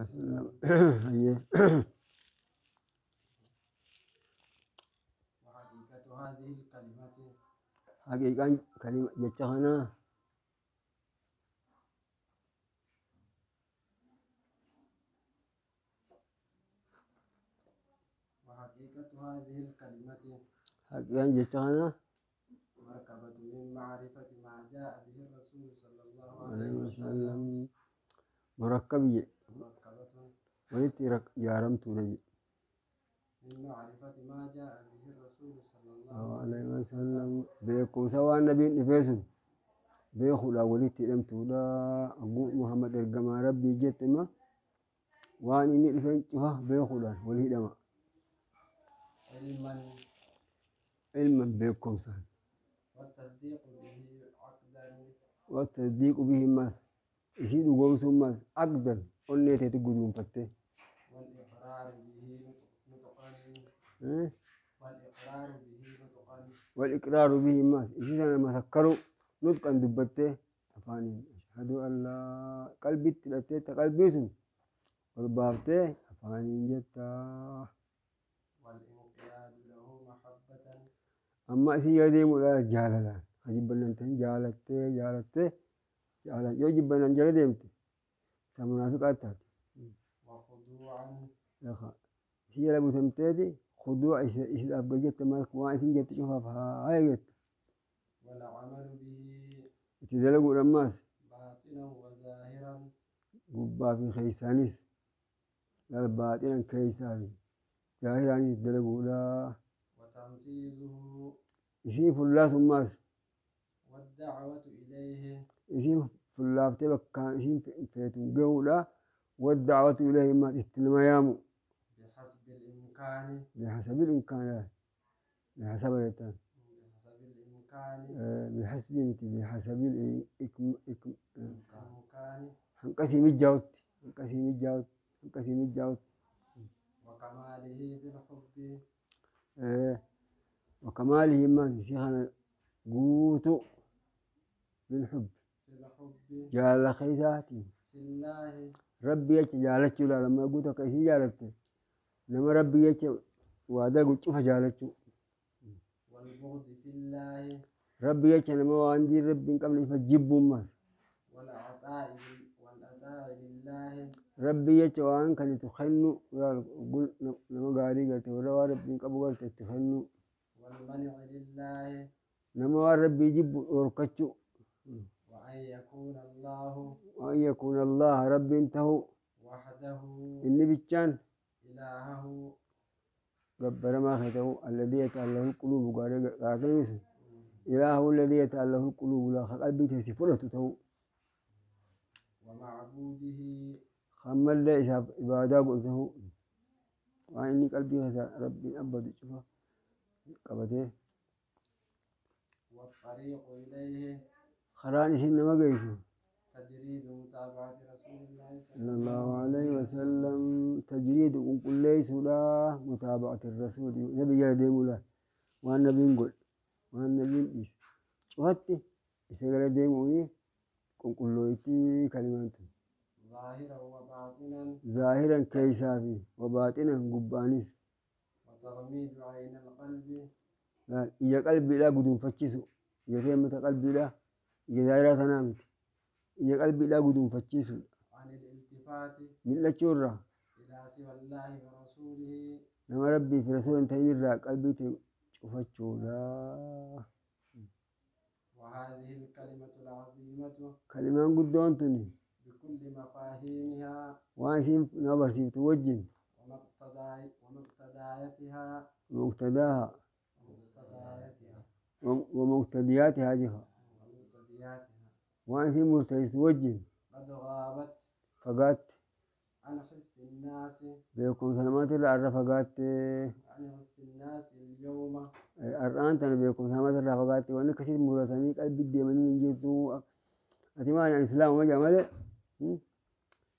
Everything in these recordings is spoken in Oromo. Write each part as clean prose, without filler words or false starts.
وسلم. Hayyee. وحقيقة هذه الكلمة Haqiiqaan kalima jecha kanaa وحقيقة هذه الكلمة haqiiqaan jecha kanaa مركبة من معرفة ما جاء به الرسول صلى الله عليه عليه وسلم وسلم murakkabi jedhe مركبة walitti ijaaramtuudha jedhe من معرفة ما جاء به الرسول صلى الله عليه عليه وسلم وسلم beekumsa waan nabiin dhufee sun beekuudhaan walitti hidhamtuudha. Hagguu Muhammad ergamaa rabbii jette ima waan inni dhufeen cufa beekuudhaan wal hidhama. علما Ilman beekumsaan. والتصديق به عقدا Wattasdiiqu bihi maas isii dhugoomsuun maas aqdan onnee teeti guduunfattee. والإقرار به نطقا والإقرار به نطقا Wal-iqraaru bihi maas isii sana masakkaruu nutqan dubbattee afaaniin ashhadu an laa qalbitti hidhattee ta qalbii sun ol baaftee afaaniin jettaa. والانقياد له محبة Amma isii yoo deemuudha jaalalaan ha jibbannan ta'in jaalattee jaalattee jaalan yoo jibbannan jala deemte isa munaafiqaa taate. وخضوعا Isii jala butamteeti khuduu'a isiidhaaf gad jette waan isin jette cufaaf haa jette. والعمل به Itti dalaguudha ammaas باطنا وظاهرا gubbaa fi keessaanis laal baaxinan keessaa fi zaahiraanis itti dalaguudha. وتنفيذه Isii fullaasummaas والدعوة إليه isii fullaaftee bakkaan isiin feetu gahuudha. Wadda'awatu ilayhi ammaas itti nama yaamu. بحسب الإمكان بحسب الإمكان بحسب jettaan. بحسب الإمكان بحسب miti بحسب الإمكان hanqasii mijaa'utti hanqasii mijaa'utti hanqasii mijaa'utti. وكماله بالحب وكماله ammaas isii kana guutuu بالحب في الحب jaalala keessaatiin في الله rabbi jecha jaalachuu ilaala amma guutuu akka isii jaalatte nama rabbi jecha waa dalagu cufa jaalachuu والبغض في الله rabbi jecha nama waan diin rabbi hin qabne ifa jibbuummaas والعطاء والعطاء لله rabbi jecha waan kan itti kennu nama gaarii galte warra waan rabbi hin qabu galte itti kennu والمنع لله nama waan rabbii jibbu dhorkachuu وأن يكون الله waan yakuuna allaha rabbiin ta'u وحده inni bichaan إلهه gabbaramaa kee ta'u alladii yata'allahu alquluubu gaarii gaarii sun ilaahu alladii yata'allahu alquluubu laa ka qalbii teessi fudhatu ta'u ومعبوده kammallee isaaf ibaadaa godhu ta'u waan inni qalbii keessa rabbiin abbadu cufa qabatee والطريق إليه karaan isin nama geessu تجريد متابعة رسول الله صلى صلى الله الله عليه عليه وسلم تجريد qulqulleessuudha mutaaba'ati rasuuli nabi jala deemuudha waan nabiin godhe waan nabiin dhiise cufatti isa jala deemuuni qulqullooyti kalimaan tun ظاهرا وباطنا zaahiran keessaa fi wabaaxinan gubbaanis وتغميد عين القلب ija qalbiidhaa guduunfachiisu ija teemmata qalbiidhaa ija zaahiraa tanaa miti ija qalbiidhaa guduunfachiisuudha عن الالتفات mil'achuu irraa إلى سوى الله ورسوله nama rabbii fi rasuula hin ta'in irraa qalbii ta'e cufachuudha. وهذه الكلمة العظيمة Kalimaan guddoon tuni بكل مفاهيمها waan isiin nama barsiiftu wajjin ومقتضايتها muqtadaaha ومقتضايتها wamuqtadiyaatihaa jiha ومقتضياتها waan isiin murteessitu wajjin قد غابت fagaatte عن حس الناس beekumsa namaatirraa arra fagaatte عن حس الناس اليوم har'aan tana beekumsa namaatirraa fagaatte waan akkasitti muratanii qalbii deemanii hin jirtu ati maali ani islaamuma jaa malee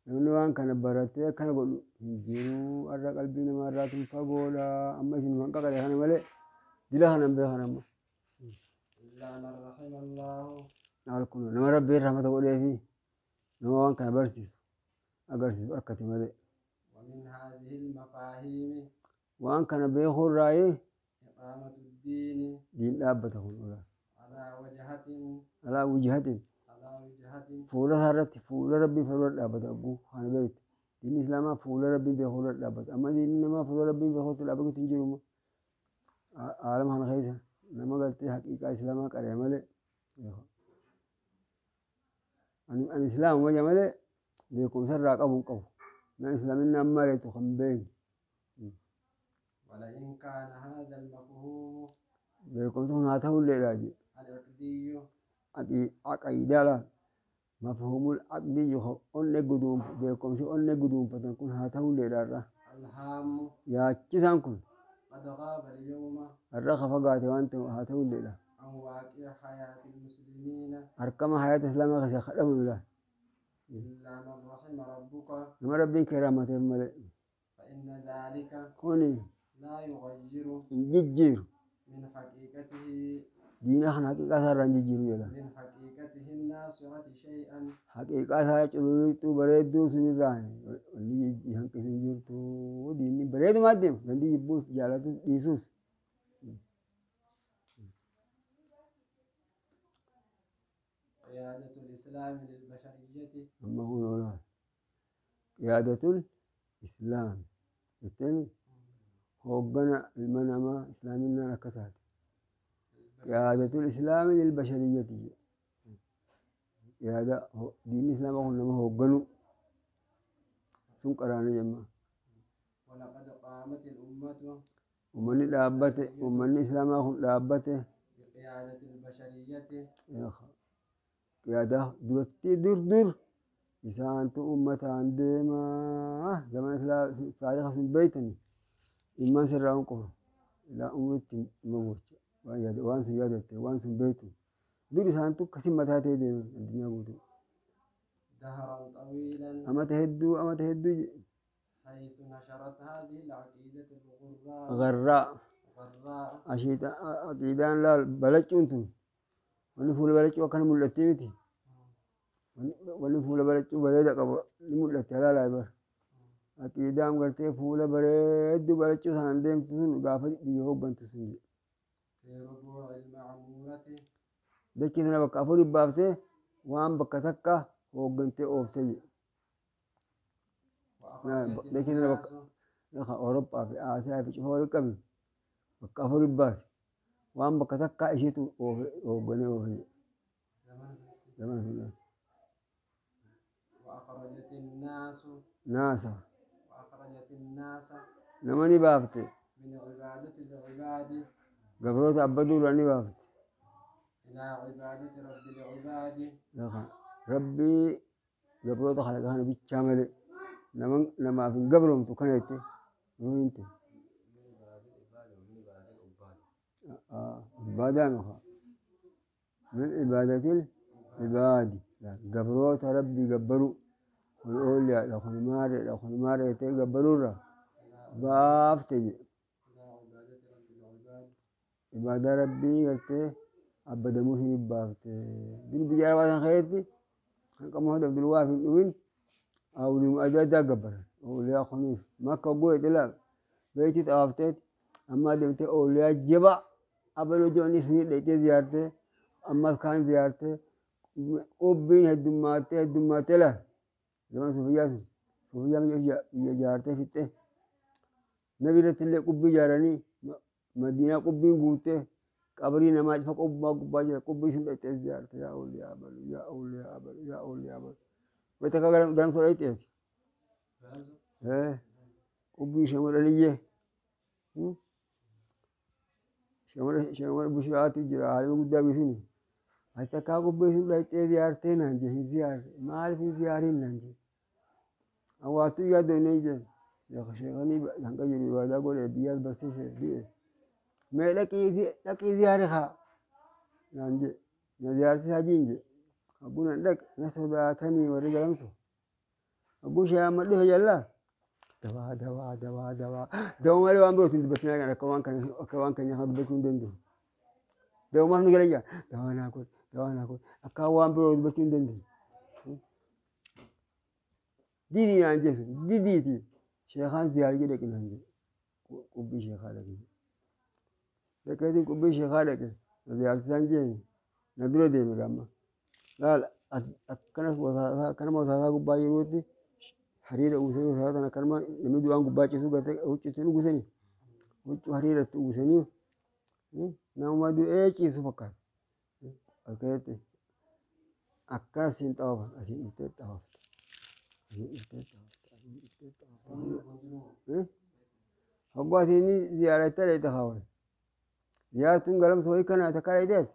namni waan kana baratee akkana godhu hin jiru har'a qalbii namaarraa tun fagoodha amma isin waan qaqale kana malee dila kana hin beekan amma. إلا من رحم الله Maal kun nama rabbiin rahmata godhee fi nama waan kana barsiisu Agarsiisu harkate malee. ومن هذه المفاهيم Waan kana beekuurraayee إقامة الدين diin dhaabbata kun ola. على وجهة Alaa wujihatin على وجهة fuula isaa irratti fuula rabbii fuula dhaabbata abbuu kana beekte. Diinni islaamaa fuula rabbii beekuu irra dhaabbata. Amma diinni namaa fuula rabbii beekuutti dhaabbatu hin jiru. Aalama kana keessa nama gartee haqiiqaa islaamaa qaree malee. Ani islaamuma jaa malee beekumsa irraa qabu hin qabu. Nan islaaminaan mareetu kan beekne. ولئن كان هذا المفهوم Beekumsa kun haa ta'ulleedha jee. العقدي Aqiidaa laal. Mafhuumul aqdii onne guduunf beekumsi onne guduunfatan kun haa ta'ulleedha irra. الهام Yaachisaan kun قد غاب اليوم irra ka fagaate waan ta'u haa ta'ulleedha. عن واقع حياة المسلمين Harkama hayaata islaamaa keessa kadhamu laal. إلا من رحم ربك Nama rabbiin kee rahmateef malee. فإن ذلك Kuni لا يغير hin jijjiiru. من حقيقته Diina kana haqiiqaa isaa irraa hin jijjiiru jedha. من حقيقته الناصرة شيئا Haqiiqaa isaa cululuqxuu bareedduu sunirraa wanni hanqisu hin jirtu. Diinni bareedumaa deema. Gandi jibbuus jaalatus dhiisus. قيادة الإسلام للبشرية Amma kun oolaa. Qiyaadatul Islaam. Jetteeni hooggana ilma namaa islaaminaan akka taate. Qiyaadatul Islaami lilbashariyyati jedha. Qiyaada diinni islaamaa kun nama hoogganu sun qaraanii jemma. ولقد قامت الأمة Uummanni dhaabbate uummanni islaamaa kun dhaabbate بقيادة البشرية qiyaada duratti dur dur isaantu uummataan deemaa zamana taariika sun beeytani ilmaan sirraa hin qoru ilaa umritti nama gocha waan yaada waan sun yaadatte waan sun beeytu dur isaantu akkasin mataa ta'ee deeme addunyaa guutuu دهرا طويلا amata hedduu amata hedduu حيث نشرت هذه العقيدة الغراء garraa غراء ashiita aqiidaan laal balaccuun tun wanni fuula balaccuu akkana mul'atti miti wanni fuula balaccuu bareeda qaba ni mul'atti halaalaa bar aqiidaan gartee fuula bareedduu balaccuu sanaan deemtu sun gaafa biyya hooggantu sun jedhe. في ربوع المعمورة Dachee tana bakka afurii baaftee waan bakka takka hooggantee ooftee jedhe. وأخرجت dachee tana bakka الناس Awurooppaa fi Aasiyaa fi cufa walitti qabi bakka afurii baase waan bakka takka ishiitu hoogganee oofe jedhe. زمن Zamana sun وأخرجت الناس naasa وأخرجت الناس nama ni baafte من عبادة العباد gabroota abba duraa ni baafte. إلى عبادة رب العباد Rabbii gabroota kalaqa kana bichaa malee nama namaaf hin gabroomtu kana jette nuu hinte. Ibaadaan ofa. Min ibaadatil ibaadi. Gabroota rabbii gabbaruu kun oolliyaadha kun maareedha kun maaree jettee gabbaruurra baafte jedhe. إلى عبادة رب العباد Ibaadaa rabbii gartee abbadamuu isin baafte. Dur biyya arabaa sana keessatti hanqa Muhammad Abdulwaaf hin dhumin awliuma adda addaa gabbaran. Awliyaa kunis makka goe laal beeyti xaafteet amma deemtee awliyaa jabaa abaloo jedhanii sunii dhaqxee ziyaartee ammas kaan ziyaartee qubbiin heddummaattee heddummaattee laal zaman sufiyyaa sun sufiyyaa biyya ijaartee fixxee nabi irratti illee qubbii ijaaranii madiinaa qubbiin guuttee qabrii namaa cufa qubbaa gubbaa jira qubbii sun dhaqxee ziyaarte yaa awliyaa abalu yaa awliyaa abalu yaa awliyaa abalu wayita akka galamsoo dhaqxeeti qubbii shamarraniyyee shamara bushraatu jira haalima guddaa biisuni ati takkaa qubbii sun dhaqxee ziyaartee naan jee hin ziyaarre maaliif hin ziyaariin naan jee awwaattuu yaaddoo inni jee sheekanii hanqa jiru ibaadaa godhe biyyaas barsiise du'e mee dhaqii ziyaari haa naan jee na ziyaarsisaa jiin jee hagguu nan dhaqe na sodaatanii warri galamsu hagguu shee amma dhufe jallaa dawaa dawaa dawaa dawaa dawaa malee waan birootiin dubbatinaa kan akka waan kana akka waan keenya kana dubbachuu hin danda'u. Dawumaaf ni gala jaa dawaa naa godhi dawaa naa godhi akka waan biroo dubbachuu hin danda'u. Didii naan jeesu didiiti sheekaan ziyaarjii dhaqi naan jedhe. Qubbii sheekaa dhaqi. Dhaqeetiin qubbii sheekaa dhaqe na ziyaarsisaan jeeni na dura deeme gaamma. Laal akkanas wasaasaa akkanuma wasaasaa gubbaa jiruutti hariira uwwisanii wasaasaa sana akkanuma namni du'aan gubbaa ciisu gartee huccuutti uwwisanii huccuu hariira itti uwwisanii nama du'ee ciisu fakkaata. Akkasitti akkana siin xawaafan asiin dhuftee xawaafte asiin dhuftee xawaafte asiin dhuftee xawaafte. Hogguu asiin ziyaarattee dheeyte kaawwe. Ziyaartuun galamsa wayii kana takka dheeyteet.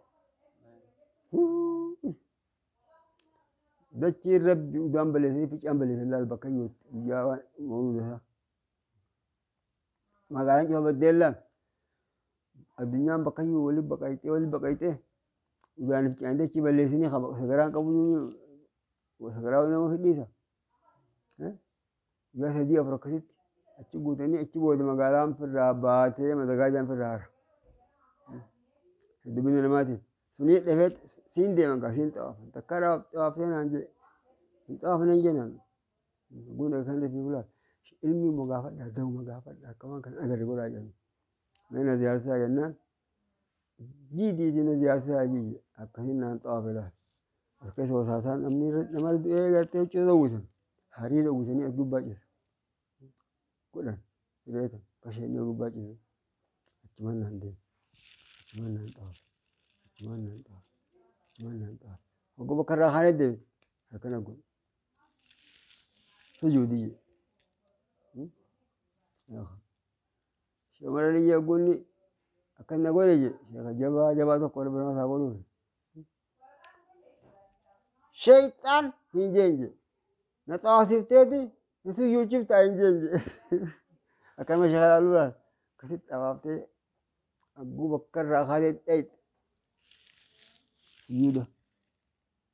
Dachiin rabbi udaan balleessanii ficaan balleessan laal bakka jirutti guyyaa waan mawluuda isaa. Magaalaan cufa baddeen laal. Addunyaan bakka jiru waliin baqayxee waliin baqayxee udaan ficaan dachii balleessanii sagaraan qabu sagaraa nama fidhiisa. Guyyaa sadii afur akkasitti achi guutanii achi booda magaalaan firraa baatee mazagaajaan firraa hara. Heddumina namaatiif. Sunii dhafee siin deeman gaa siin xawaafan. Takka xawaaftee naan jee. Hin xawaafne hin jennaan. Guun kan dafii bulaa. Ilmi immoo gaafadhaa da'uma gaafadhaa akka waan kana agarre godhaa jedhan. Mee na ziyaarsisaa jennaan. Jiidiitii na ziyaarsisaa jii akkasiin naan xawaafe laal. As keessa wasaasaan namni nama du'ee gartee huccuu uwwisan. Hariira uwwisanii as gubbaa ciisu. Godhan sireeta kasheenii gubbaa ciisu. Achumaan naan deeme. Achumaan naan xawaafe. Achumaan naan xawaafe. Achumaan naan xawaafe. Hogguu bakka irraa kaanee deeme akkana godhe. Sujuudii jedhe. Shamara liyya oggunni akkan na godhe jedhe sheeka jabaa jabaa tokko rabbi nama isaa godhuuf. Sheexaan hin jeen jedhe. Na xawaasifteeti na sujuuchiftaa hin jeen jedhe. Akkanuma sheeka laaluudhaan akkasitti xawaaftee agguu bakka irraa kaatee dhayxe. Sujuuda.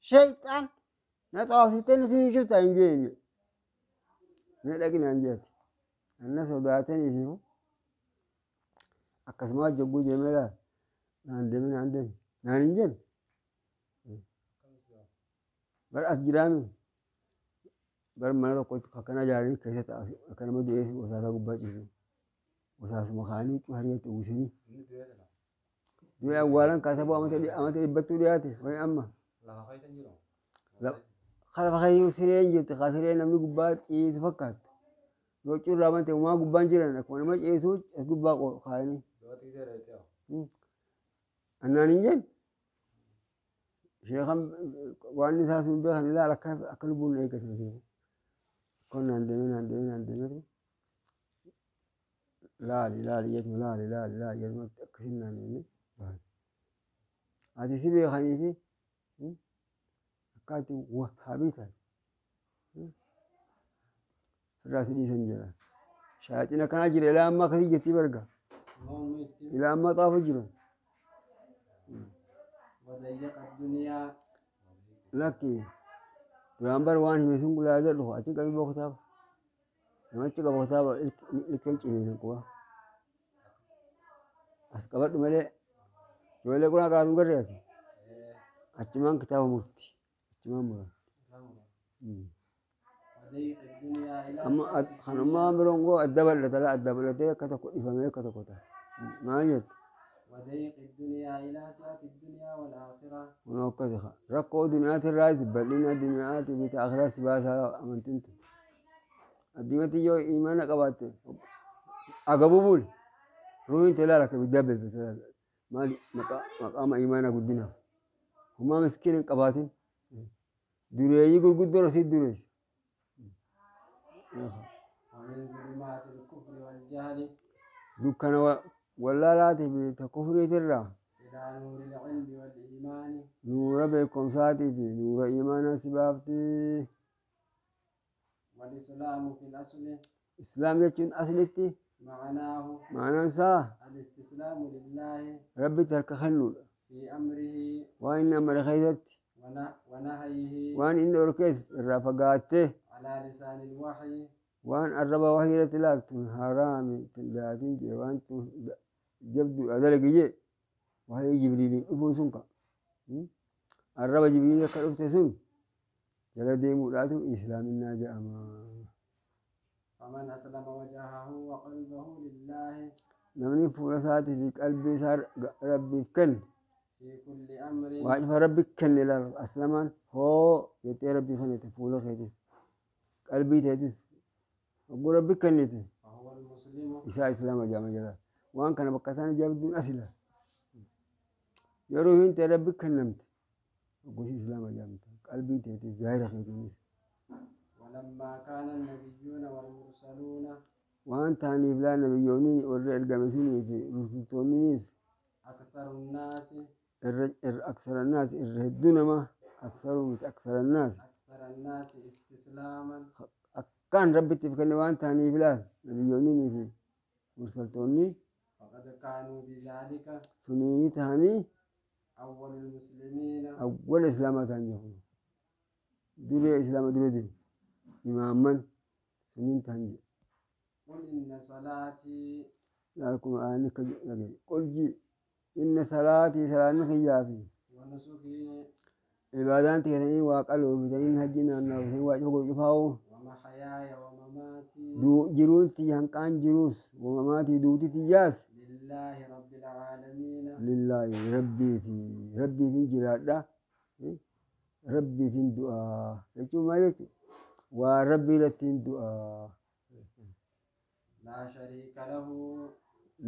Sheexaan na xawaasiftee na sujuuchiftaa hin jeen jedhe. Mee dhaqi naan jeeti. Anna sodaataniififu akkasumas jogguu deemee laal naan deeme naan deeme naan hin jenne. Bar as jiraami bar mana tokkotti akkana ijaaranii keessa ta'a akka nama du'ee wasaasaa gubbaa ciisu. Wasaasuma kaanii huccuu hariirratti uwwisanii. Du'ee awwaalan kaasabuu amata dhibbattuu dhiyaate wayi amma. Lafa keessa hin jiru. Lafa keessa jiru sireen jirti kaa siree namni gubbaa ciisu fakkaattu. Yoo huccuu irraa bante homaa gubbaan jiran akkuma nama ciisu as gubbaa kaayanii. Du'a tiisee dheeyxee hoo. Annaan hin jenne. Sheekan waan isaa sun beekan ilaala akka akka lubbuun eeggatan seeku. Kun naan deeme naan deeme naan deemetu laali laali jedhu laali laali laali jedhu akkasiin naan deeme bahan. Ati si beekanii fi akka ati wahaabii taate irraa si dhiisan jira. Shaaxin akkanaa jira ilaa ammaa akkasii jettii barga. Ilaa ammaa xaafu jira. وضيق الدنيا Lakki duraan bar waan hime sun gulaa jedhu achi qabii boo kitaaba. Namichi qaba kitaaba ilkeen ciniinan quba. As qabadhu malee ijoollee quraan qaraatu hin garree ati. Achumaan kitaaba murti. Achumaan mura. وضيق الدنيا إلى Amma kanummaa biroon goo adda bal'ata laa adda bal'atee akka tokko dhifamee akka tokko ta'a. Maal jette? وضيق الدنيا إلى سعة الدنيا والآخرة. Kunoo akkasi haa. Rakkoo duniyaatirraas bal'ina duniyaatii fi akhiraa si baasaa amantiin tun. Addunyaatti yoo imaana qabaatte agabuu buli. Ruuhin tee laala akka ibiddaa belbelti laala. Maali maqaama imaanaa guddinaaf. Homaa miskiina hin qabaatin. Dureeyyii gurguddoo rasii dureessi. ومن ظلمات الكفر والجهل Dukkana wallaalaatii fi ta kufriitirraa إلى نور العلم والإيمان nuura beekumsaatii fi nuura imaanaa si baafti. والإسلام في الأصل Islaam jechuun aslitti معناه ma'anaan isaa الاستسلام لله rabbitti harka kennuudha. في أمره Waan inni amare keessatti ونهيه waan inni dhorkees irraa fagaattee على لسان الوحي waan arraba wahii irratti ilaaltu haraami tillaatiin jee waan tun jabduudha dalagi jee wahii jibriiliin dhufuun sun ka. Arraba jibriilii akka dhufte sun Jala deemuudhaatu islaaminaa jedhama. فمن أسلم وجهه وقلبه لله Namni fuula isaatii fi qalbii isaa rabbiif kenne في كل أمر waa ifa rabbi kenne ilaala aslamaan hoo jettee rabbii kennite fuula keetis qalbii teetis hogguu rabbi kennite فهو المسلم isaa islaama jedhama jala. Waan kana bakka isaan jabduun as ilaala. Yeroo hin ta'e rabbi kennamte hoggusi islaama jedhamta qalbii teetis zaahira keetiinis. ولما كان النبيون والمرسلون Waan ta'aniif laa nabiyyoonni warra ergame sunii fi rusultoonninis أكثر الناس irra irra aksarannaas irra hedduu nama aksaruu miti aksarannaas أكثر الناس استسلاما akkaan rabbitti kenne waan ta'aniif laal nabiyyoonnii fi mursaltoonni فقد كانوا بذلك suniini ta'anii أول المسلمين awwala islaamaa ta'an jedhu duree islaama dura deemu imaamman suniin ta'an jedhu قل إن صلاتي laal kun aanni akka dhagaye qul ji inna salaatii salaanni kiyyaa fi ونسكي ibaadaan tiyatanii waa qalooftanii hajji naannaaftanii waa cufa cufaa'oo ومحياي ومماتي jiruun tiyya hanqaan jiruus uumamaatii duuti tiyyaas لله رب العالمين lillaahi rabbii fi rabbiifin jiraadha rabbiifin du'aa jechuun maal jechuudha waa rabbii irrattiin du'aa لا شريك له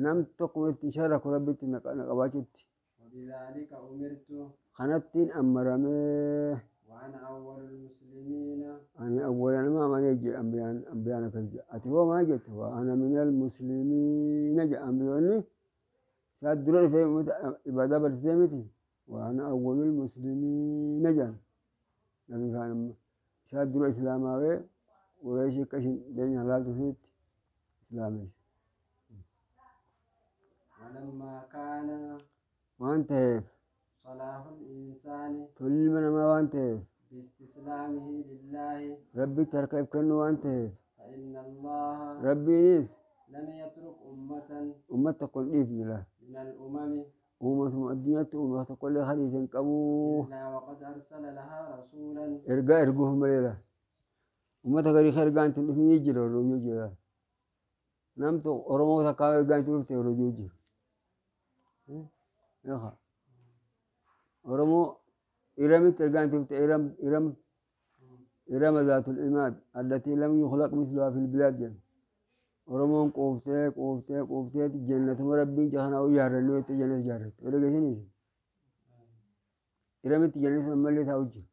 nam tokko itti sharaku rabbitti na qabaachutti وبذلك أمرت kanattiin ammaramee وأنا أول المسلمين ani awwala nama amanee jedhe ambiyaan ambiyaan akkas jedha ati hoo maal jette waa ana minal muslimiina jedha ambiyoonni isaa dura dhufee uummata ibaadaa barsiisee miti waa ana awwalul muslimiina jedhan nabi faan amma isaa dura islaamaawee qureeshii akka isin deenya halaaltu sunitti islaameesse ولما كان waan ta'eef صلاح الإنسان tolli ilma namaa waan ta'eef باستسلامه لله rabbitti harka if kennu waan ta'eef فإن الله rabbiinis لم يترك أمة ummata tokko hin dhiifne laa من الأمم uumatuma addunyaatti uumama tokkollee hadiisa hin qabuu إلا وقد أرسل لها رسولا ergaa erguuf malee laa ummata garii kan ergaan ittiin dhufin ni jira orooyyuu jira nam tokko oromoo takkaa ergaan ittiin dhufte orooyyuu jira Yookaan oromoo iramitti ergaan ittiin dhufte iram iram irama zaatul imaad allatii lam yukhlaq misluhaa fil bilaad jedhan oromoon quuftee quuftee quufteeti jannatuma rabbiin jahanaa ijaarrannu jettee jannata ijaarratte yoo dhageessiniis iramitti jannati sun ammallee taa'u jira.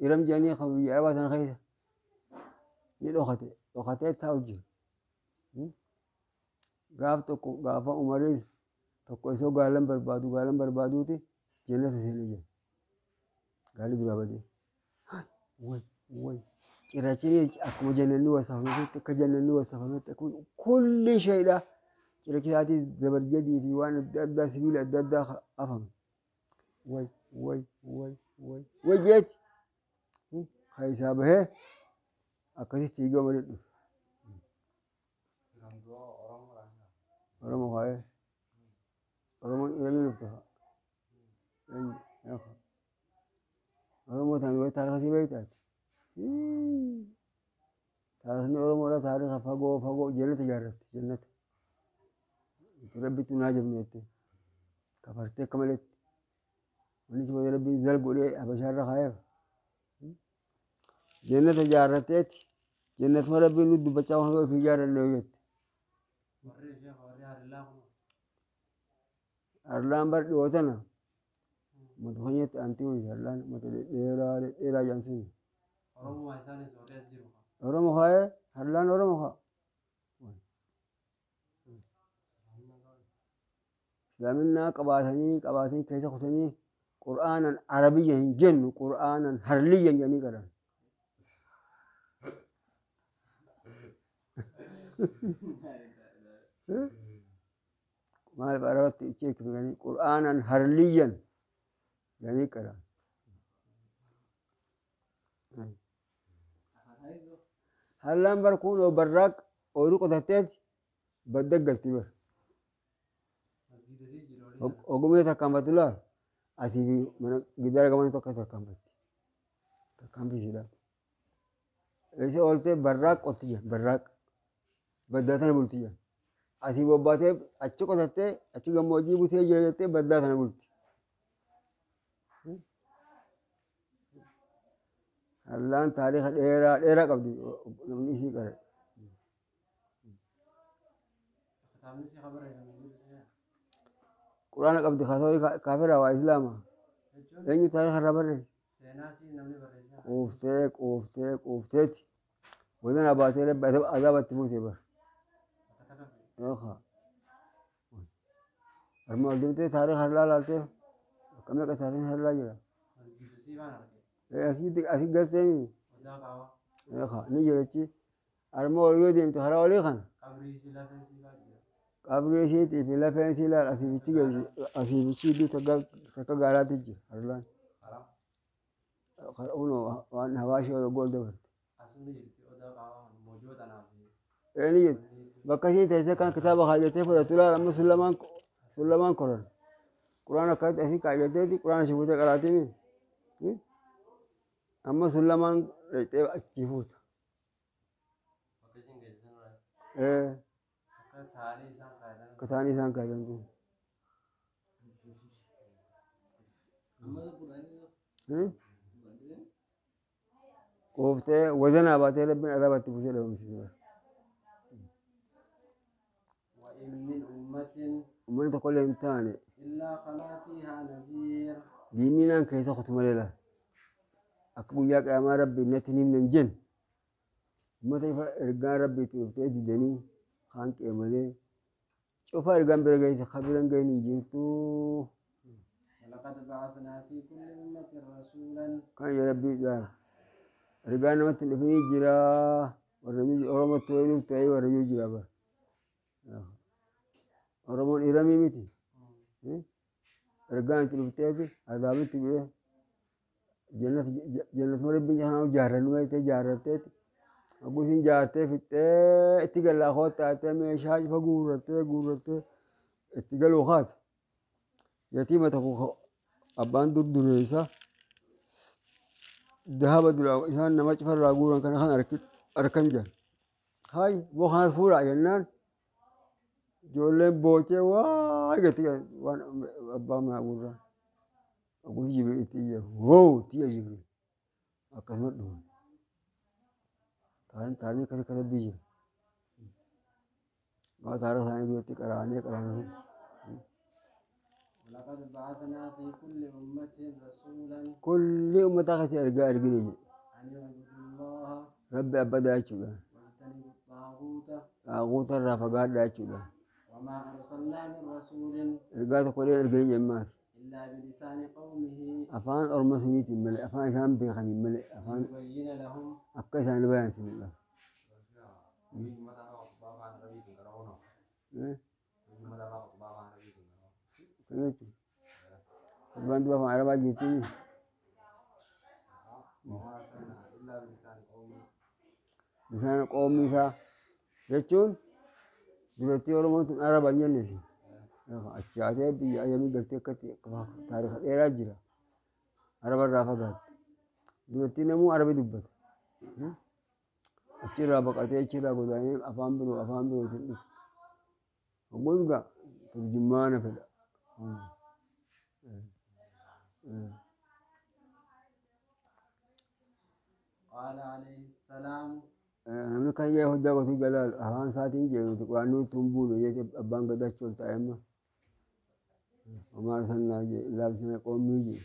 Iram jedhanii kan biyya arabaa sana keessa ni dhokate dhokatee taa'u jira. Gaaf tokko gaafa umaris tokko isoo gaalan barbaadu gaalan barbaaduuti jannata seenee jira. Gaalli duraa badee. Way way cirrachini akkuma jannanni wasafametti akka jannanni wasafametti akkuma kulli shayidha. Cirrachi isaatii zabarjadii fi waan adda addaa sibiila adda addaa afame. Way way way way way jeeti. Keessaa bahee akkasi fiigee umarii dhufe. Iram du'a Oromoodhaan. Oromoo kaa'ee. Oromoon iramii dhufte fa'a. Oromoo ta'an wayi taarika sii beektaati. Taarikni Oromoodha taarika fagoo fagoo jannata ijaarratti jannata. Itti rabbitti nu haajamnu jettee kafartee akka maletti. Wanni si booda rabbiin zal godhee habashaarra kaa'eef. Jannata ijaarratteeti jannatuma rabbiin nu dubbachaa waan ofii ijaarranne yoo jette. Warri ishee warri harillaa kun Arlaan bar dhiyoo tana mata keenyatti aantii wayii arlaan mata dhedheeraa dhedheeraa jedhan sun. Oromoo isaanis warri as jiru. Oromoo kaa'ee harlaan Oromoo kaa'a. Islaaminaa qabaatanii qabaatanii keessa kutanii qur'aanan arabiyya hin jennu qur'aanan harliyya jedhanii qaran. Maaliif arabatti ichi eebbifamanii qur'aanan harliyyan jedhanii qaran. Harlaan bar kun barraaq ooyiruu qotatteeti badda galti bar. Masgiida sii jiru warri Ogummaa tarkaanfatu laal Asii fi mana gidaara gamana tokko tarkaanfatti. Tarkaanfisiidha. Eessa ooltee barraaq qotti jira barraaq. Baddaa tana bulti jira. Asii bobbaatee achi qotattee achi gammoojjii butee jira jettee baddaa tana bulti. Hallaan taariika dheeraa dheeraa qabdi namni isii qare. Kitaabni si barreeffame jiru si Quraana qabdi kaasawii kaafiraa waa islaama. jechuun Eenyu taariika irraa barreesse? Seenaa si namni barreesse. Quuftee quuftee quufteeti. Godina baatee rabbi azaabatti buuse bara. Akka takka fi Yookaan harma ol deemtee taariika har'aa laaltee bakka meeqa taariikni har'aa jira. Masjida sii waan arge. Asii gartee Odaa qaawwa. yookaan ni jira achi. Harma ol yoo deemte karaa olii kana Qabrii si lafeen sii fa'aa jira. Qabrii isiitii fi lafeen isii laal asii fichi geessi asii fichi iddoo takka gaaraatti jira har'aan. Karaa. Kunoo waan hawaashii ol gool dabarte. Asuma jirti odaa qaawwa mojoo tanaa fi Ni jirti. Bakka isiin teessee kan kitaaba kaayyattee fudhattu laal amma sun lamaan koran. Quraana akkasitti asii kaayyateeti quraana ishee fuutee qaraatii amma sun lamaan dhaqxee achii fuuta. Bakka isin geessisan irraa. Akka taa'anii isaan kaayatan. Akka isaanii isaan kaayatan sun. Quuftee wazanaa baatee rabbiin azaabatti buusee dhabamsiise. وإن من أمة Uummanni tokko illee hin taane إلا خلا فيها نذير. Diinni naan keessa kutu malee laal. Akka guyyaa qiyaamaa rabbi natti hin himne hin jenne. Uummata ifa ergaan rabbi itti dhuftee didanii kaan qeemalee cufa ergaan bira geesse kan bira hin gahin hin jirtu. ولقد بعثنا في كل أمة رسولا Kan ija rabbii gaara. Ergaan namatti hin dhufinii jira. Warra Oromootti wayii dhuftu wayii warra jira bara. Oromoon iramii miti. Ergaan itti dhufteeti azaabitti bu'ee jannatuma rabbiin jahanama jaarrannu malee jaarratteeti. Hogguu isin jaartee fixxee itti gallaa koottaatee meeshaa ifa guurrattee guurrattee itti galuu kaate. Yatiima tokko abbaan dur dureessa dahaba duraa isaan nama cufarraa guuran kana kan harkan jiran. Hayi boo kanas fuudhaa jennaan ijoolleen boochee waa gatti waan abbaa manaa guurraa. Hogguu Jibriil itti iyya woo itti iyya Jibriil akkasuma dhuman. Taariin akkasii katabbii jira. Waa taarika isaanii duratti qaraanee qaraanee sun. ولقد بعثنا في كل أمة رسولا Kulli uummata keessa ergaa ergine jedhe. أن اعبدوا الله Rabbi abbadaa jechuudha. واجتنبوا الطاغوت Xaaguuta irraa fagaadhaa jechuudha. وما أرسلنا من رسول Ergaa tokko illee ergine jemmaas. إلا بلسان قومه Afaan orma suniitiin malee afaan isaan beekaniin malee afaan ليبين لهم akka isaan bayan sinidha. Biyyi mataa qophaa afaan Arabiitiin qara'uu noo. Biyyi mataa qophaa afaan Arabiitiin qara'uu. Kan jechuun. Abbaan duba afaan Arabaa jirti. وما أرسلنا إلا بلسان قومه. Bisaan qoomni isaa jechuun durattii Oromoon tun Araba hin jennesi. Achi haatee biyya ayyamii galtee akkatti taarika dheeraa jira. Araba irraa fagaatte. Durattii namuu Arabi dubbata. Achirraa baqatee achirraa godaanee afaan biroo afaan birootiin dhufe. Hogguus gaa turjummaana fedha. قال عليه السلام Namni kan ijaa hojjaa qotuu jalaal afaan isaatiin jee nuti quraannii utuu hin buune jee abbaan gadaa achi ol taa'e amma. Homaa sannaa jee laabsina qoommii jee.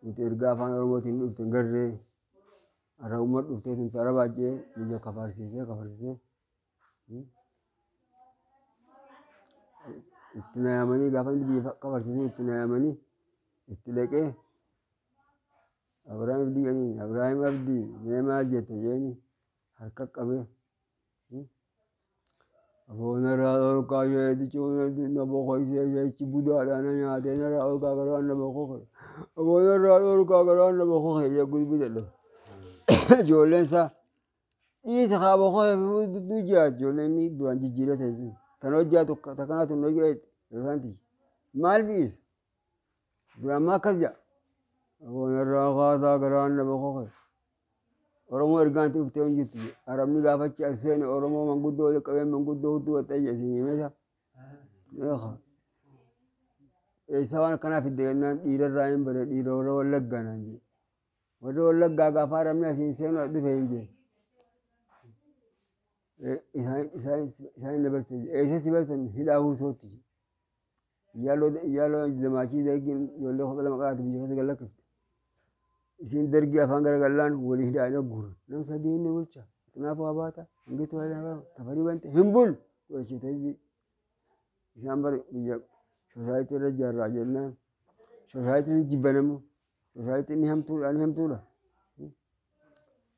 Nuti ergaa afaan Oromootiin dhufte hin garree. Arabummaa dhuftee tun Arabaa jee biyya kafarsiisee kafarsiisee. Itti naayamanii gaafa inni biyya kafarsiisuu itti naayamanii itti dhaqee Abrahaam Abdii jedhanii Abrahaam Abdii mee maal jette jeeni harka qabee. Aboonarraa dhorkaa isheetichi na boqoysee isheechi budaadhaa na nyaatee narraa dhorkaa garaan na boqoqe. Aboonarraa dhorkaa garaan na boqoqe jee gurbi dadhabe. Ijoolleen isaa dhiisa kaa boqoqe du jiraati ijoolleen inni duraan jijjiiree ta'e sun. Tan hojjaa tokko takkanaa tun hojii yeroo isaan tiyyi. Maal dhiisa? Duraan maa akkas jedha? Aboonarraa kaasaa garaan nama koke. Oromoo ergaan itti dhuftee hin jirtu jedhe. Arabni gaafachi as seene Oromoo manguddoo walitti qabee manguddoo hudduu waxxee jedhe isin himeta. Eeqa. Eessa waan akkanaa fidde jennaan dhiirarraa hin bare dhiira warra Wallaggaa naan jedhe. Warri Wallaggaa gaafa arabni asiin seenu as dhufe hin jedhe. Isaan isaan isaan na barsiise jedhe. Eessa si barsiisan hidhaa hursootti jedhe. Iyyaaloo iyyaaloo damaachii dargiin ijoollee 12 qaraati biyya keessa gad lakkifte. Isiin dargii afaan garagallaan walii hidhaanii guuran. Nam sadii inni bulcha. Xinaafuu Abaata, Mangistuu Hayilamaariyaam, Tafarii Bante hin bulu. Godhachiifte hizbii. Isaan bar biyya soosaayitii irra ijaarraa jennaan. Soosaayitiin jibbanamu. Soosaayitiin ni hamtuudha ni hamtuudha.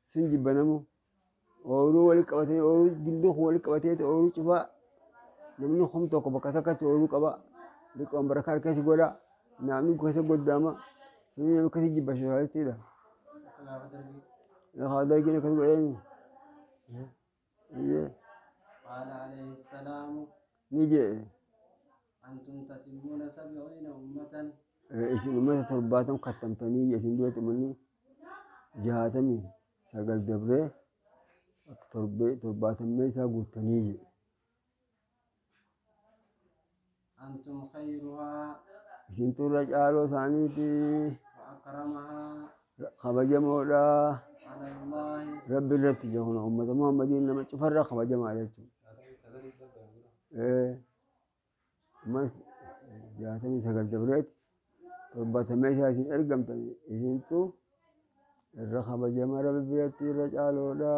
Sun jibbanamu. Ooyiruu walitti qabatee ooyiruu gindoo kun walitti qabatee ooyiruu cufaa namni kum tokko bakka takkatti ooyiruu qaba. Liqoon barakaa harkeessi godha. Namni keessa goddaama. Suni namni akkasii jibba soosaalitiidha. Akka gaafa dargii. Haa dargiin akkas godheemi. Iyyee Qaala alayhi salaamu ni jedhe. antum tatimmuuna sab'iina ummatan Isin uummata 70 kattamtanii isin duratti uummanni 69 dabree akka torbee torbaatammee isaa guuttanii jedhe. Antum khayruhaa Isintu irra caaloo isaaniiti wa akramahaa kabajamoodha ala Allaahi Rabbi irratti jedhu uummata Muhammadiin nama cufarra kabajamaa jechuudha. 69 darban dura. Ammas 69 dabreeti torbaatamee isaa isin ergamtan isintu irra kabajama Rabbi biratti irra caaloodha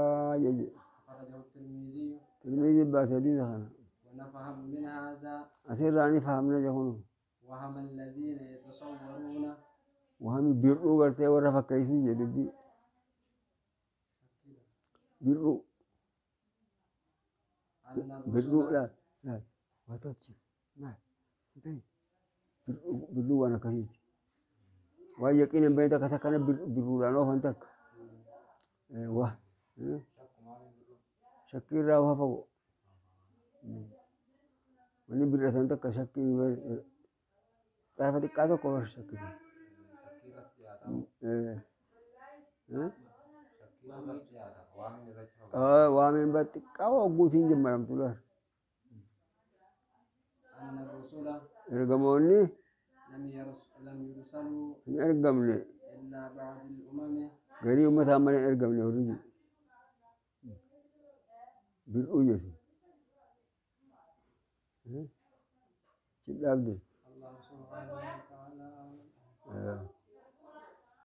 jedhe. أخرجه الترمذي Tirmiziin baase hadiisa kana. ونفهم من هذا Asirraa ni fahamna jedhu وهم الذين يتصورون wahami bir'uu gartee warra fakkeessuu jedhe dubbii bir'uu أن bir'uu الرسل laal laal waa tolchi maal hin ta'in bir'uu bir'uu waan akkasiiti. Waan yaqiin hin beekne takka takkana bir'uudhaan oofan takka. Waa shakkii irraa waa fagoo. Wanni bir'atan takka shakkii xarafa xiqqaa tokko bar shakkii. Shakkii irras dhiyaata. Shakkii irras dhiyaata. Waamni irratti fagaata. Waameen bar xiqqaa hogguutiin jammaramtu laal. أن الرسل Ergamoonni لم لم يرسلوا hin ergamne إلا بعد الأمم garii uummataa malee hin ergamne warri jiru. Bir'uu jesu. Cidhaabde. الله سبحانه وتعالى أعلم.